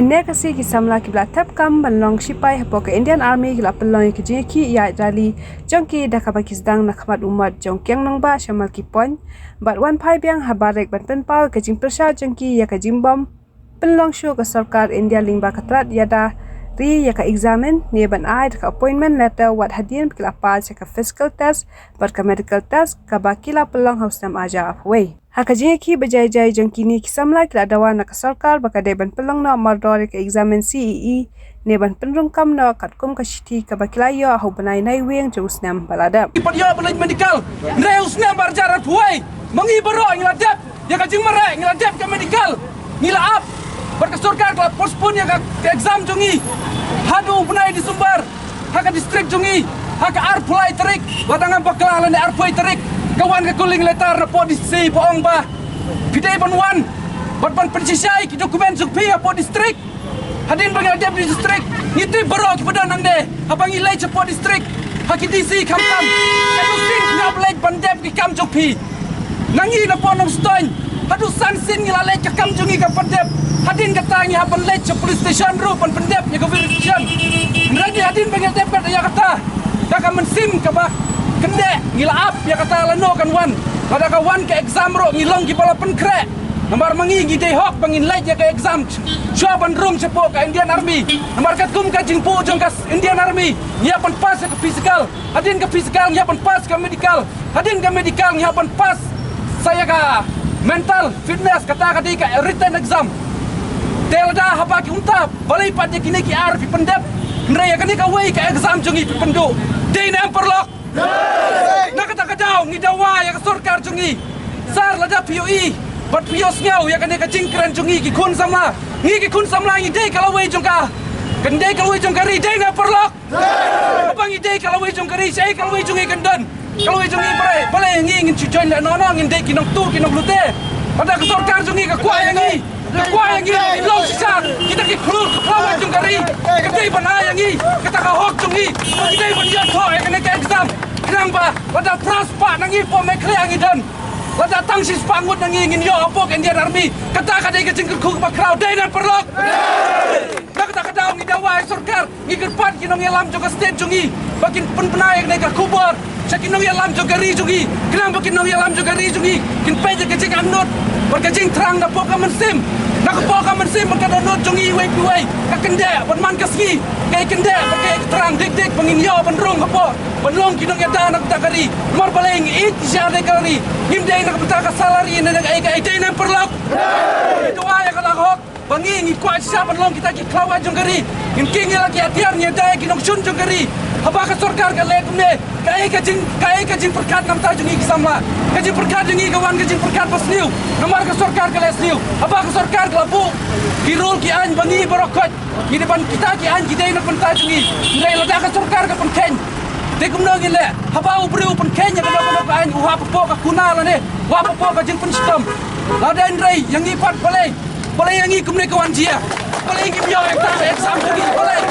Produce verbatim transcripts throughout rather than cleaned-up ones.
Kine ka sngi ki samla kiba la thep kam ban long sipai hapoh ka Indian Army ki la pynlong ïa ka jingïakhih ïaid rally jong ki da kaba ki sdang na khmat u mot jong Kiang Nangbah sha Malki Point bad wan phai biang ha barrack ban pynpaw ïa ka jingpyrshah jong ki ïa ka jingbym pynlong shuh ka sorkar India lyngba ka trat ïada ri ïa ka examen ne ban ai da ka appointment letter wat hadien ba ki la pass ïa ka physical test bad ka medical test kaba ki la pynlong ha u snem ar hajar arphew wei. Ha ka jingïakhih ba jai jai jong kine ki samla ki la dawa na ka sorkar ba ka dei ban pynlong noh mardor ïa ka examen C E E ne ban pynrung kam noh katkum ka shithi kaba ki la ïoh ha u bnai Naiwieng jong u snem ba la dep. Ki pat ïoh ban leit medical hynrei u snem ar hajar arphew wei ma ngi baroh ngi la dep ïa ka jingmareh, ngi la dep ka medical, ngi la ap bad ka sorkar ka la postpone ïa ka exam jong ngi haduh u bnai December. Ha ka district jong ngi ha ka arphew lai tarik, lada ngam bakla lane arphew wei tarik, ka wan ka calling letter napoh D C ba ong ba phi dei ban wan bad ban pynshisha ïa ki document jong phi hapoh district. Hadien ba ngi la dep district, ngi tip baroh kiba don hangne, haba ngi leit shapoh district ha ki D C khamtam, ka shisien ngi hap leit ban dep ki kam jong phi. Na ngi napoh Nongstoiñ haduh san sien ngi la leit, ka kam jong ngi ka pyndep. Hadien kata ngi hap ban leit sha police station ruh ban pyndep ïa ka verification. Hynrei hadien ba ngi la dep kat ïa kata, da ka mynsiem kaba kyndeh ngi la ap ïa kata lano kan wan. Lada ka wan ka exam ruh ngi long kiba la pynkhreh. Namar ma ngi ngi dei hok ba ngin leit ïa ka exam shuwa ban rung shapoh ka Indian Army. Namar katkum ka jingbuh jong ka Indian Army ngi hap ban pass ïa ka physical. Hadien ka physical ngi hap ban pass ka medical. Hadien ka medical ngi hap ban pass sa ïa ka mental fitness, kata ka dei ka written exam. Te lada haba ki kumta, balei pat ïa kine ki ar phi pyndep, hynrei ïa kane kawei ka exam jong ngi phi pynduh. Dei ne em paralok? Na kata ka daw ngi dawa ïa ka sorkar jong ngi. Sir, lada phi ïohi bad phi ïohsngew ïa kane ka jingkren jong ngi ki khun samla, ngi ki khun samla ngi dei ka lawei jong ka, kan dei ka lawei jong ka ri, dei ne em paralok? Haba ngi dei ka lawei jong ka ri, shaei ka lawei jong ngi kan don? Ka lawei jong ngi balei, balei ngi ngin shu join leh noh noh, ngin dei ki nongtuh ki nonglute. Lada ka sorkar jong ngi ka kwah ïa ngi, ka kwah ïa ngi, ngi long shisha kita ki khlur ka lawei jong ka ri. Ka dei ban ai ïa ngi kata ka hok jong ngi, ka dei ban ïathoh ïa kane ka exam. Khnang ba lada phra spah na ngi hapoh Meghalaya ngi don, lada tang shi spah ngut na ngi ngin ïoh hapoh ka Indian Army. Kata ka dei ka jingkyrkhu kaba khraw, dei ne em paralok? Na kata ka daw ngi dawa ïa sorkar, ngi kyrpad ki nongïalam jong ka state jong ngi ba kin pynbna ïa kane ka khubor sha ki nongïalam jong ka ri jong ngi, khnang ba ki nongïalam jong ka ri jong ngi kin peit ïa ka jingangnud bad ka jingthrang napoh ka mynsiem. Na ka poh ka mynsiem bad ka dohnud jong ngi iwei pa iwei ka kyndeh ban man ka sngi, ka kyndeh bad ka thrang dik dik ba ngin ïoh ban rung hapoh, ban long ki nongïada na ka bynta ka ri. Namar balei ngi ïeit shisha ïa ka ri, ngim dei na ka bynta ka salary ne na kaei kaei, dei ne em paralok? Ngi dawa ïa kata ka hok. Ba ngi ngi kwah shisha ban long kita ki khlawait jong ka ri. Ngin kieng ïa la ki hatiar, ngi ïada ïa ki nongshun jong ka ri. Haba ka sorkar ka leh kumne, kaei ka jing, kaei ka jingpyrkhat na ka bynta jong ngi ki samla? Ka jingpyrkhat jong ngi ka wan ka jingpyrkhat ba sniew. Namar ka sorkar ka leh sniew. Haba ka sorkar ka la buh ki rule ki aiñ ba ngi baroh khoit ngi dei ban, kita ki aiñ ki dei na ka bynta jong ngi. Hynrei lada ka sorkar ka pynkheiñ, te kumno ngin leh? Haba u briew u pynkheiñ ïa kano kano ka aiñ, u hap hapoh ka khuna lane u hap hapoh ka jingpynshitom. Lada hynrei ïa ngi pat, balei, balei ïa ngi kumne ka wan jia? Balei ngim ïoh ïa ka exam jong ngi? Balei?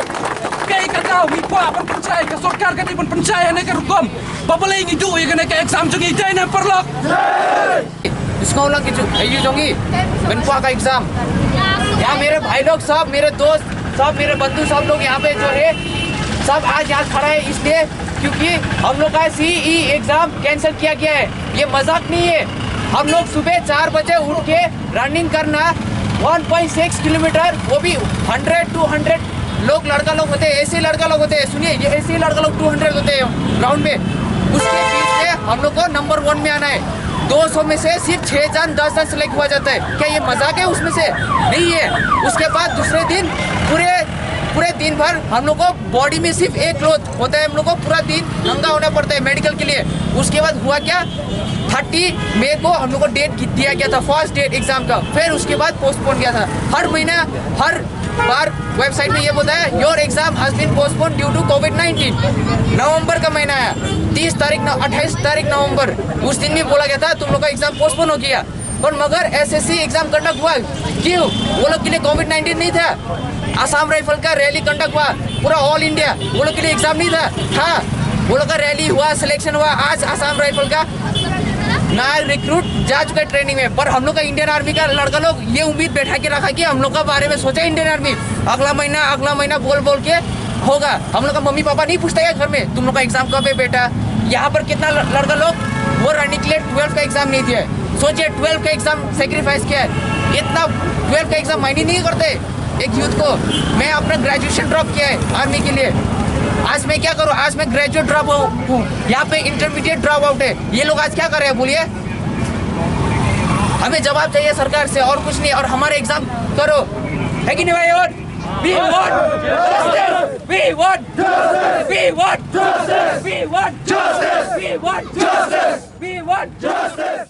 Kaei ka daw? Ngi kwah ban pynshai, ka sorkar ka dei ban pynshai ïa kane ka rukom. Ba balei ngi duh ïa kane ka exam jong ngi, dei ne em paralok? Sngewlang ki ju, ayu jong ngi ban kwah ka exam. यहाँ मेरे भाई लोग सब, मेरे दोस्त सब, मेरे बंधु सब लोग यहाँ पे जो है, सब आज यहाँ खड़ा है इसलिए क्योंकि हम लोग का सीई एग्जाम कैंसिल किया गया है। ये मजाक नहीं है। हम लोग सुबह चार बजे उठ के रनिंग करना, वन पॉइंट सिक्स किलोमीटर, वो भी हंड्रेड टू हंड्रेड लोग, लड़का लोग होते हैं, ऐसे लड़का लोग होते हैं। सुनिए, ये ऐसे लड़का लोग टू हंड्रेड होते हैं ग्राउंड में। उसके बीच में हम लोग को नंबर वन में आना है। दो सौ में से सिर्फ छह जन, दस जन सिलेक्ट हुआ जाता है। क्या ये मजाक है? उसमें से नहीं है। उसके बाद दूसरे दिन पूरे, पूरे दिन भर हम लोग को बॉडी में सिर्फ एक क्लॉथ होता है। हम लोग को पूरा दिन नंगा होना पड़ता है मेडिकल के लिए। उसके बाद हुआ क्या, थर्टी मई को हम लोग को डेट दिया गया था, फर्स्ट डेट एग्जाम का। फिर उसके बाद पोस्टपोन किया था। हर महीना, हर बार वेबसाइट में ये बोलता है, your exam has been postponed due to COVID nineteen। नवंबर का महीना है, तीस तारीख न-, अट्ठाईस तारीख नवंबर, उस दिन भी बोला गया था तुम लोग का एग्जाम पोस्टपोन हो गया। पर मगर एसएससी एग्जाम कंडक्ट हुआ, क्यों? वो लोग के लिए कोविड नाइन्टीन नहीं था। आसाम राइफल का रैली कंडक्ट हुआ पूरा ऑल इंडिया, वो लोग के लिए एग्जाम नहीं था? था। वो लोग का रैली हुआ, सिलेक्शन हुआ। आज आसाम राइफल का ना रिक्रूट जा चुका है ट्रेनिंग में, पर हम लोग का इंडियन आर्मी का लड़का लोग ये उम्मीद बैठा के रखा कि हम लोग का बारे में सोचा इंडियन आर्मी, अगला महीना, अगला महीना बोल बोल के होगा। हम लोग का मम्मी पापा नहीं पूछता है घर में, "तुम लोग का एग्जाम कब है बेटा?" यहाँ पर कितना ल-, लड़का लोग वो रनिंग के लिए ट्वेल्थ का एग्जाम नहीं दिया है। सोचिए, ट्वेल्थ का एग्जाम सेक्रीफाइस किया है, इतना ट्वेल्थ का एग्जाम मायने नहीं करते एक यूथ को। मैं अपना ग्रेजुएशन ड्रॉप किया है आर्मी के लिए। आज मैं क्या करूँ? आज मैं ग्रेजुएट ड्रॉप हूँ, यहाँ पे इंटरमीडिएट ड्रॉप आउट है। ये लोग आज क्या कर रहे हैं, बोलिए? हमें जवाब चाहिए सरकार से, और कुछ नहीं। और हमारे एग्जाम करो, है कि नहीं भाई? और we want justice, we want justice, we want justice, we want justice, we want justice, we want justice.